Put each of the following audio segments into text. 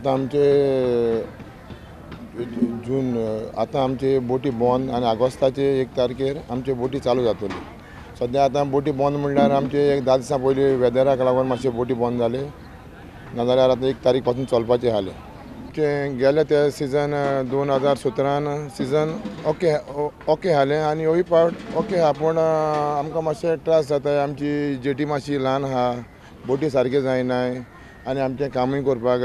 आतां आमचे जून आतां आमचे बोटी बंद आनी ऑगस्टाचे 1 तारखेर आमचे बोटी चालू जातली. सद्या आतां बोटी बंद म्हणल्यार आमचे एक 10 दिसां पयलीं वेदराक लागून मातशे बोटी बंद जाले, नाजाल्यार आतां 1 तारीख पासून चलपाचें आसलें. गेले ते सिजन 2017 सिजन ओके ओके आसलें आनी होय पावट ओके आहा, पूण आमकां मातशे त्रास जाता. आमची जेटी मातशी ल्हान आहा, बोटी सारकी जायनाय आनी आमचें कामूय करपाक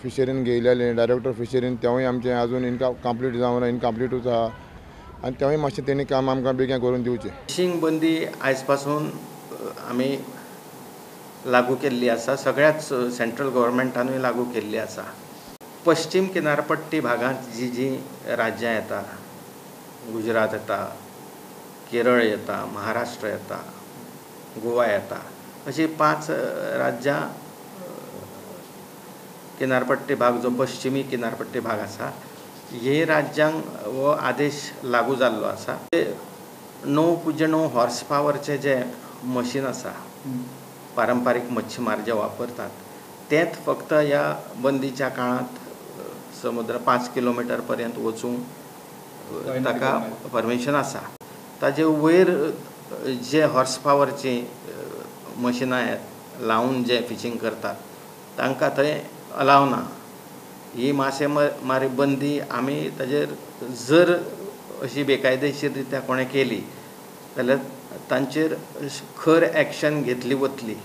फिशरीन घेयलेलें डायरेक्टर फिशरीन तेवूय आमचें आजून इनकम्प्लीट जावना, इनकम्प्लीटूच आहा आनी तेवूय मातशें तेणी काम आमकां बेगीन करून दिवचें. फिशींग बंदी आयज पासून आमी लागू केल्ली आसा, सगळ्याच सेंट्रल गव्हर्मेंटानूय लागू केल्ली आसा. पश्चिम किनारपट्टी भागांत जी जी राज्यां येता, गुजरात येता, केरळ येता, महाराष्ट्र येता, गोवा येता, अशी 5 राज्यां किनारपट्टी भाग जो पश्चिमी किनारपट्टी भाग आसा हे राज्यांक हो आदेश लागू जाल्लो आसा. 9.9 हॉर्स पावरचे जे मशीन आसा, पारंपारीक मच्छीमार जे वापरतात तेंच फक्त ह्या बंदीच्या काळांत समुद्र 5 किलोमिटर पर्यंत वचूंक ताका परमिशन आसा. ताजे वयर जे हॉर्स पावरची मशिनां लावन जे फिशींग करतात तांकां थंय अलाव ना. ही मासेमारी बंदी आमी ताजेर जर अशी बेकायदेशीर रित्या कोणें केली जाल्यार तांचेर खर एक्शन घेतली वतली.